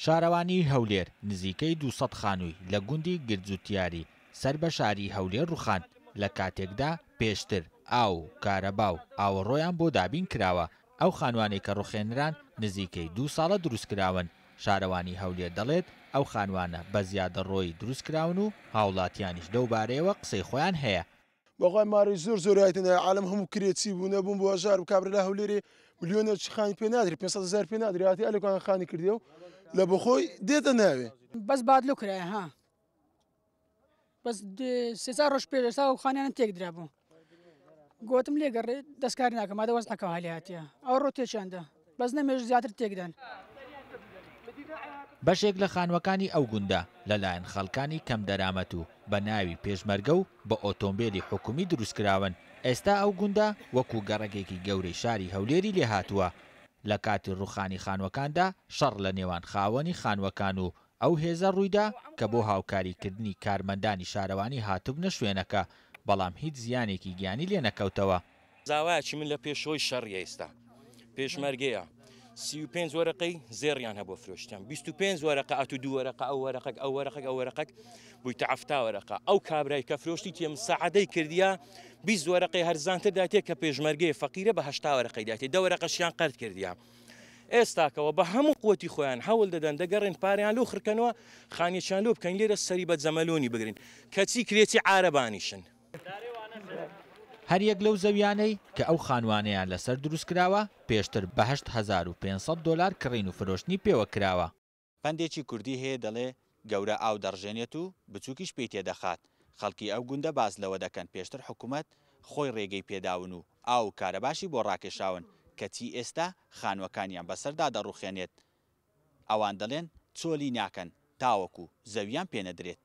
شارەوانیی هەولێر نزیکەی 200 خانووی لە گوندی گردجوتیاری سەر بە شاری هەولێر ڕووخاند، لە کاتێکدا پێشتر ئاو و کارەبا و ئاوەڕۆیان بۆ دابین کراوە، ئەو خانووانەی کە ڕووخێنران نزیکەی دوو ساڵە دروستکراون، شارەوانی هەولێر دەڵێت، ئەو خانووانە بە زیادەڕۆیی دروستکراون و هاوڵاتیانیش لەو بارەیەوە قسەی خۆیان هەیە. بەخوای مارەی زۆر زۆر هاتنە عالم هەموو کرێچی بوو نەبوون بۆ هەژار و کابرا لە هەولێرێ ملیۆنێک خانی پێ نادرێ 500 هزار پێ نادرێ هاتی ئەلێکان خانی کردێ و لە بەخۆی دێتە ناوێ. بەس بادلۆ کرایە ها بەس سێ چار ڕۆژ پێش ئێستا ئەو خانیانە تێک درابوو گوتم لێگەڕێ دەستکاری ناکەم مادە وەزعەکە هەلی هاتیە ئەو ڕۆ تێکیاندا بەس نەمێژ زیاتر تێکدان. بەشێک لە خانووەکانی ئەو گوندە لەلایەن خەڵکانی کەمدەرامەت و بە ناوی پێشمەرگە و بە ئۆتۆمبێلی حکومی دروستکراون، ئێستا ئەو گوندە وەکو گەڕەکێکی گەورەی شاری هەولێری لێهاتووە. لە کاتی ڕووخانی خانووەکاندا شەڕ لە نێوان خاوەنی خانووەکان و ئەو هێزە ڕوویدا کە بۆ هاوکاریکردنی کارمەندانی شارەوانی هاتبنە شوێنەکە، بەڵام هیچ زیانێکی گیانی لێنەکەوتەوە. زاوایەکی من لە پێشەوەی شەڕیە ئێستا پێشمەرگەیە 35 وەرەقەی زێڕیان هەبوو فرۆشتیان 25 وەرەقە ئەتو دوو وەرەقە ئەو وەرەقەک ئەو وەرەقەک ئەو وەرەقەک بوویتە 70 وەرەقە ئەو کابرای کە فرۆشتی تێ مساعدەی کردیە 20 وەرەقەی هەرزانتر داتێ کە پێشمەرگەیە فەقیرە بە 80 وەرەقەی داتێ دە وەرەقەشیان قەرد کردیە ئێستاکەوە بە هەموو قوتی خۆیان هەوڵ دەدەن دەگەڕێن پارەیان لۆ خرکەنەوە خانیەکیان لۆ بکەن لێرە سەری بە جەمەلۆنی بگرن کەچی کرێچی عارەبانیشن. هەریەک لەو زەویانەی کە ئەو خانووانەیان لەسەر دروستکراوە، پێشتر بە 8500 دۆلار کڕین و فرۆشتنی پێوە کراوە. پەندێکی کوردی هەیە دەڵێ، گەورە ئاو دەڕژێنێت و بچووکیش پێی تێدەخات، خەڵکی ئەو گوندە باس لەوە دەکەن پێشتر حکومەت خۆی رێگەی پێداون و ئاو و کارەباشی بۆ راکێشاون، کەچی ئێستا خانووەکانیان بەسەردا دەڕوخێنێت. ئەوان دەڵێن چۆلی ناکەن تاوەکو زەویان پێنەدرێت.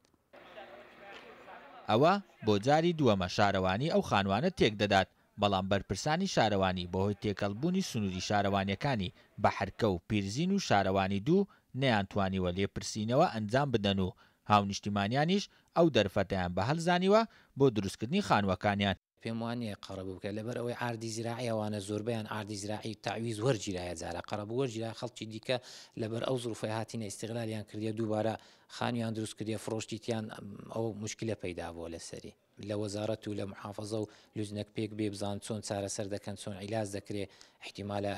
ئەوە بۆ جاری دووەمە شارەوانی ئەو خانووانە تێکدەدات، بەڵام بەرپرسانی شارەوانی بەهۆی تێکەڵبوونی سنووری شارەوانییەکانی بەحرکە و پیرزین و شارەوانی دوو نەیانتوانیوە لێپرسینەوە ئەنجام بدەن و هاونیشتیمانیانیش ئەو دەرفەتەیان بە هەل زانیوە بۆ دروستکردنی خانووەکانیان. پێم وا نییە قەرەبوو بکرێت لەبەر ئەوەی عاردی زراعی ئەوانە زۆربەیان عاردی زراعی تەعویز وەرگیرایە جارە قەرەبوو وەرگیرا خەڵکی دیکە لەبەر ئەو زروفەی هاتینە ئیستغلالیان کردیە دووبارە خانویان دروست کردیە فڕۆشتیتیان ئەو مشکلە پەیدا بووە لەسەری لە وەزارەت و لە محافظە و لوجنەک پێک بێ بزان چۆن چارەسەر دەکەن چۆن عیلاج دەکرێ احتیمالە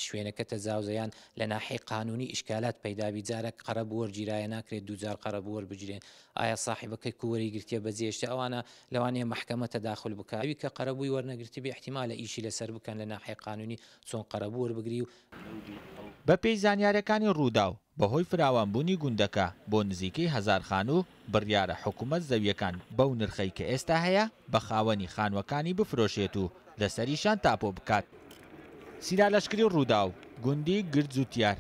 شوێنەکە تەجاوزە یان لە ناحیەی قانونی ئیشکالات پەیدا بی جارەک قەرەبوو وەرگیرایە ناکرێت دووجار قەرەبوو وەربگیرێن ئایا ساحیبەکەی کو وەری گرتیە بەجێشتە ئەوانە لەوانەیە مەحکەمە تەداخول بکا ئەوی کە قەرەبووی وەرنەگرتبی احتیمالە ئیشی لەسەر بکەن لە ناحیەی قانونی چۆن قەرەبوو وەربگری و بەپێی زانیارییەکانی رووداو، بەهۆی فراوانبوونی گوندەکە بۆ نزیکەی هەزار خانوو، بڕیارە حکومەت زەوییەکان بەو نرخەی کە ئێستا هەیە بە خاوەنی خانووەکانی بفرۆشێت و لەسەریشیان تاپۆ بکات. سیرا لەشکری، رووداو، گوندی گردجوتیار.